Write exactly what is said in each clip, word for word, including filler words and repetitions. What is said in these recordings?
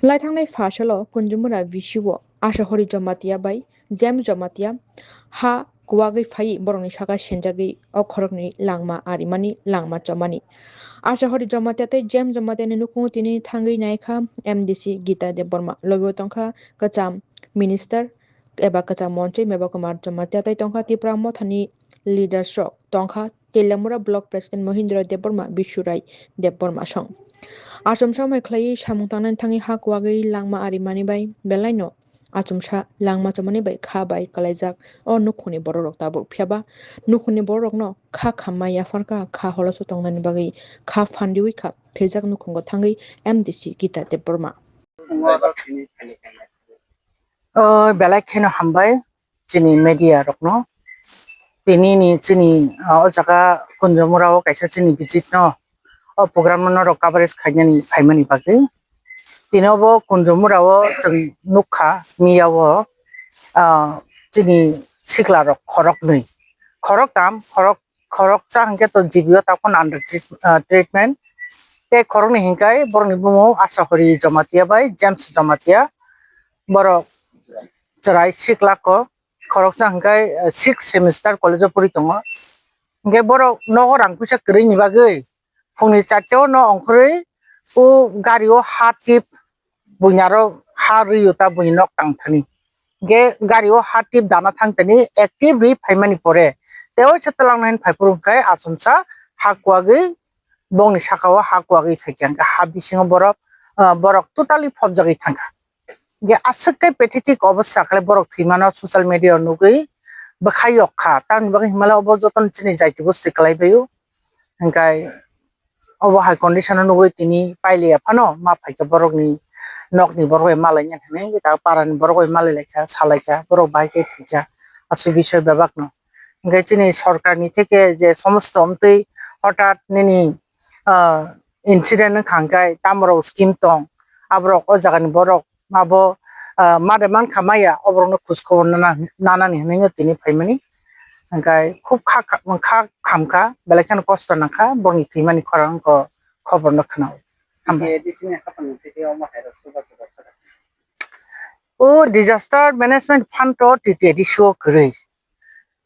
Lai thangnai pha salo Kunjumura V C o Asahori Jamatia bai James Jamatia ha kuwagwi phaiwi borokni saka senjagwi o khoroknwi langma arimani langma chomani. Asahori Jamatia tei James Jamatia ni nukhungo tini thangwi naikha M D C Gita Debbarma, logi o tongkha kwcham minister eba kwcham montri Meba Kumar Jamatia tei tongkha Tipra Mothani leaders rok, tongkha Teliamura Block President Mohindra Debbarma, Bishurai Debbarma song. Achomsa mai khlaiwi samung tangnani thangwi ha kuwagwi langma arimani bai belaino achomsa langma chomani bai kha bai kwlaijak o nukhungni bororok tabuk. Phiyaba nukhungni bororokno kha khamma yapharkha, kha holoso tongnani bagwi kha phandiwi kha thwijak nukhungo thangwi M D C Gita Debbarma. O belai kheno hambai chini media rokno. Tini ni chini, ah, o jaga Kunjamura o kaisa chini visit no, o program no norok coverage khainani phaimani bagwi. Tini obo Kunjamura o chwng nukha miya o, ah, chini sikla rok khoroknwi, khoroktam, khorok, khoroksa hwnkhe to G B o takhon under treat-, ah, treatment. Tei khoroknwi hinkhai borokni bumung Asahori Jamatia bai James Jamatia. Borok chwrai sikla kok, khoroksa hwnkhe, eh, sixth semester college o pori tongo. Hwnkhe borok nogo rang puisa kwrwini bagwi phungni charta o no ongkhorwi o gari o ha tip buini aro ha rwi o ta buini nok tang thani. Hwnkhe gari o ha tip dana thang thani active rwi phaimani pore tei oisa twlangnai phaiphuru hwnkhe achomsa ha kuwagwi bongni saka o ha kuwagwi phaikha, hwnkhe ha bisingo borok, ah, borok totally phobjagwi thangkha. Hwnkhe aswk khe pathetic obostha khe borok thwimano social media o nugwi bwkhai yok kha. Tamoni bagwi hinmale obo jotono chini jaiti gosti kwlai bai o. Hwnkhe obo hai condition o nugwi tini pailiya phano ma phaikha borokni nokni borok bai malaina hinwi, ta parani borok bai malai laikha, salaikha, borok bahai khe thwikha aswk bisoi bebakno. Hwnkhe chini sorkarni theke je somosto omtwi hothat nini, ah, incident wngkha hwnkhe tamorok scheme tong, aborok o jagani borok abo, ah, mare mankha maya, oborokno khoj khobor nana, nanani hinwi no tini phaimani. Hwnkhe khub kha, kha, kha khamkha, belai kheno kosto nangkha, borokni thwimani khorang wngkha, khobor no khwnao. Hambai. O disaster management fund to T T A D C o kwrwi.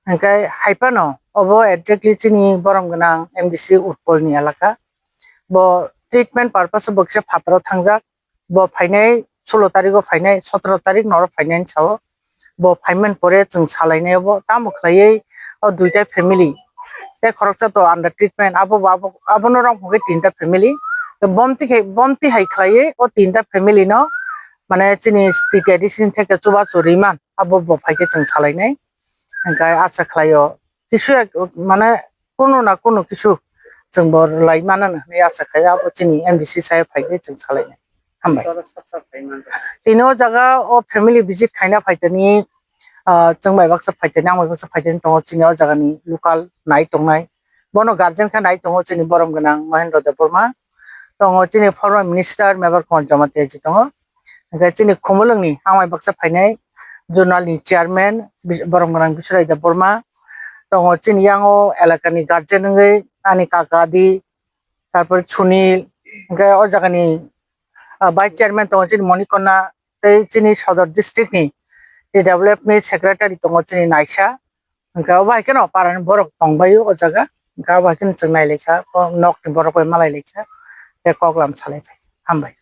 Hwnkhe hai phano obo exactly chini borom gwnang M D C Utpolni elaka. Bo treatment purpose bo kisa phataro thangjak. Bo phainai sulo tarikgo phainai, sotoro tarik norok phainai sao. Bo phaimani pore chwng salainai obo. Tamo khlaiwi o duita family tei khoroksa to under treatment. Abo bo abo, abono rok hwnkhe tinta family. Bomti khai, bomti hai khlaiwi o tinta family no mane chini T T A D C ni theke chubachu rwimani. Abo bo phaikhe chwng salainai. Hwnkhe acha khlaio, kisu ek, mane, kunu na kunu kisu chwng bo rwlai mano hinwi acha khai, abo chini M D C sai phaikhe chwng salainai. Hambai. Tini o jaga o family visit khaina phaitani, ah, chwng bai baksa phaitani, ang bai baksa phaitani tongo chini o jagani local nai tongnai. Bono guardian khe nai tongo chini borom gwnang Mahendra Debbarma. Tongo chini former minister Mebar Kumar Jamatia ji tongo. Hwnkhe chini Khumulwngni ang bai baksa phainai zonal ni chairman bis-, borom gwnang Biswrai Debbarma. Tongo chini yango elaka ni guardian wngwi ani kaka di, tarpor Sunil, hwnkhe o jagani, ah, vice chairman tongo chini Monikona, tei chini Sodor district ni T W F ni secretary tongo chini Naisa. Hwnkhe obo hai kheno parani borok tongbaio o jaga. Hwnkhe obo hai kheno chwng nailaikha, o nokni borok bai malailaikha, tei koklam salaiphai. Hambai.